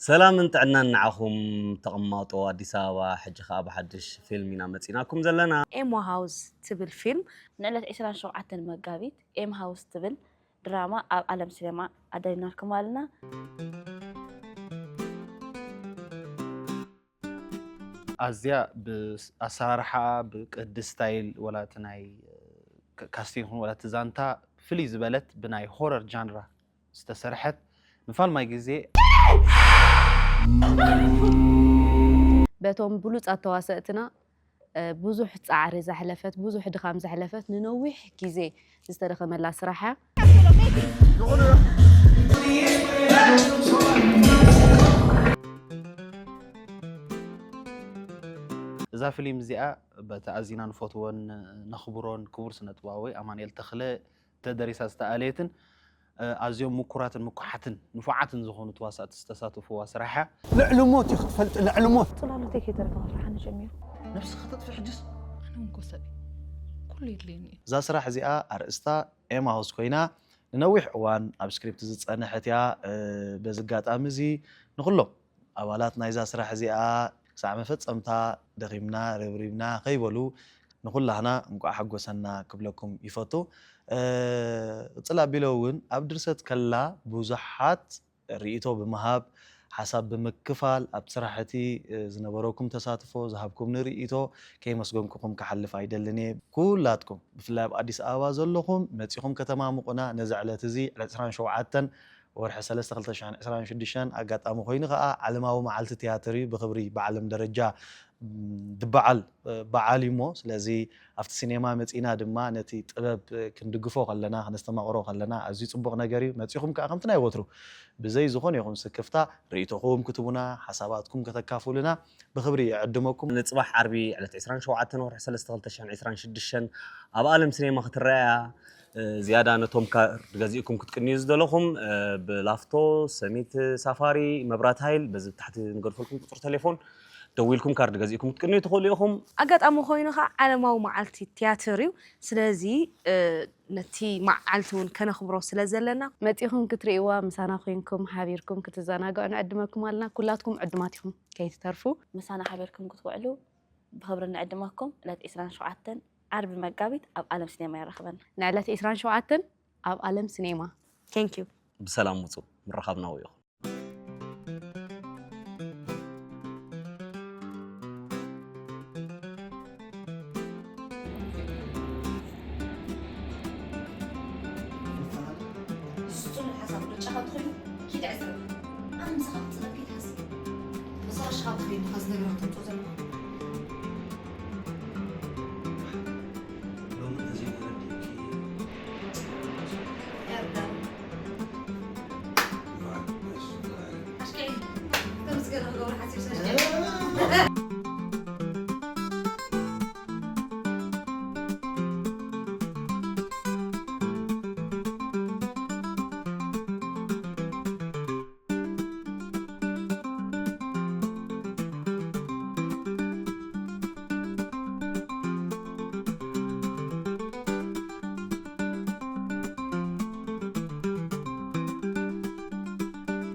ሰላምን ጥዕናን ንዓኹም ተቐማጦ ኣዲስ ኣበባ። ሕጂ ኸኣ ብሓድሽ ፊልም ኢና መጺናኩም ዘለና። ኤማ ሃውስ ትብል ፊልም ንዕለት ዕስራን ሸውዓተን መጋቢት ኤማ ሃውስ ትብል ድራማ ኣብ ዓለም ሲኔማ ኣዳሊናልኩም ኣለና። ኣዝያ ብኣሰራርሓ ብቅዲ ስታይል ወላ እቲ ናይ ካስቲንግ ይኹን ወላ እቲ ዛንታ ፍልይ ዝበለት ብናይ ሆረር ጃንራ ዝተሰርሐት ንፋልማይ ግዜ በቶም ብሉጻት ተዋሰእትና ብዙሕ ጻዕሪ ዘሕለፈት ብዙሕ ድኻም ዘሕለፈት ንነዊሕ ግዜ ዝተደኸመላ ስራሕ እያ። እዛ ፍሊም እዚኣ በቲ ኣዚና ንፈትዎን ነኽብሮን ክቡር ስነጥባዊ ኣማንኤል ተኽለ ተደሪሳ ዝተኣለየትን ኣዝዮም ምኩራትን ምኩሓትን ንፉዓትን ዝኾኑ ተዋሳእቲ ዝተሳተፍዋ ስራሕ እያ። ልዕሊ ሞት እዩ ክትፈልጥ ልዕሊ ሞት። ጽላሎተይ ከይተረፈ ክፍርሓኒ ጀሚሩ። ነብሲ ከተጥፊ ሕጅስ ኣነ እውን ኮሰብ ኩሉ የድልየኒ እዩ። እዛ ስራሕ እዚኣ ኣርእስታ ኤማሁስ ኮይና ንነዊሕ እዋን ኣብ ስክሪፕት ዝጸንሐት እያ። በዚ ኣጋጣሚ እዚ ንኹሎም ኣባላት ናይዛ ስራሕ እዚኣ ክሳዕ መፈጸምታ ደኺምና ረብሪብና ከይበሉ ንኹላህና እንቋዕ ሓጎሰና ክብለኩም ይፈቱ። ቅጽል ኣቢለ እውን ኣብ ድርሰት ከላ ብዙሓት ርእይቶ ብምሃብ ሓሳብ ብምክፋል ኣብ ስራሕቲ ዝነበረኩም ተሳትፎ ዝሃብኩምኒ ርእይቶ ከይመስገንኩኹም ክሓልፍ ኣይደልን እየ። ኩላትኩም ብፍላይ ኣብ ኣዲስ ኣበባ ዘለኹም መጺኹም ከተማምቑና ነዚ ዕለት እዚ ዕለት ዕስራን ሸውዓተን ወርሒ ሰለስተ ክልተ ሽሕን ዕስራን ሽዱሽተን ኣጋጣሚ ኮይኑ ከዓ ዓለማዊ መዓልቲ ትያትር እዩ። ብክብሪ ብዓለም ደረጃ ዝበዓል በዓል እዩ እሞ ስለዚ ኣብቲ ሲኔማ መፂና ድማ ነቲ ጥበብ ክንድግፎ ከለና ክነስተማቕሮ ከለና ኣዝዩ ፅቡቕ ነገር እዩ። መፂኹም ከዓ ከምቲ ናይ ወትሩ ብዘይ ዝኾነ ይኹን ስክፍታ ርእይቶኹም ክትቡና ሓሳባትኩም ከተካፍሉና ብክብሪ ይዕድመኩም። ንፅባሕ ዓርቢ ዕለት ዕስራን ሸውዓተን ወርሒ ሰለስተ ክልተ ሽሕን ዕስራን ሽዱሽተን ኣብ ኣለም ሲኔማ ክትረኣያ ዝያዳ ነቶም ካርድ ገዚእኩም ክትቅንዩ ዝደለኹም ብላፍቶ ሰሚት ሳፋሪ መብራት ሃይል በዚ ታሕቲ ንገድፈልኩም ቁፅሪ ቴሌፎን ደዊልኩም ካርድ ገዚእኩም ክትቅንዩ ትኽእሉ ኢኹም። ኣጋጣሚ ኮይኑ ከዓ ዓለማዊ መዓልቲ ትያትር እዩ። ስለዚ ነቲ መዓልቲ እውን ከነኽብሮ ስለ ዘለና መፂኹም ክትርእይዋ ምሳና ኮይንኩም ሓቢርኩም ክትዘናግዑ ንዕድመኩም ኣለና። ኩላትኩም ዕዱማት ኢኹም ከይትተርፉ። ምሳና ሓቢርኩም ክትውዕሉ ብኽብሪ ንዕድመኩም። ዕለት ዕስራን ሸውዓተን ዓርቢ መጋቢት ኣብ ኣለም ሲኔማ የራኽበና። ንዕለት ዕስራን ሸውዓተን ኣብ ኣለም ሲኔማ። Thank you። ብሰላም ውፁ። ምርኻብ ናብኡ ይኹን። ስጡም ሓሳብ ምርጫኻ እንተኾይኑ ኪድ ዕዘብ። ኣነ ምሳኻ ክጽለብ ከይትሓስብ። መሳርሽኻ እንተኾይኑ ነኻ ዝነገርካ ተምጽኦ ዘለኻ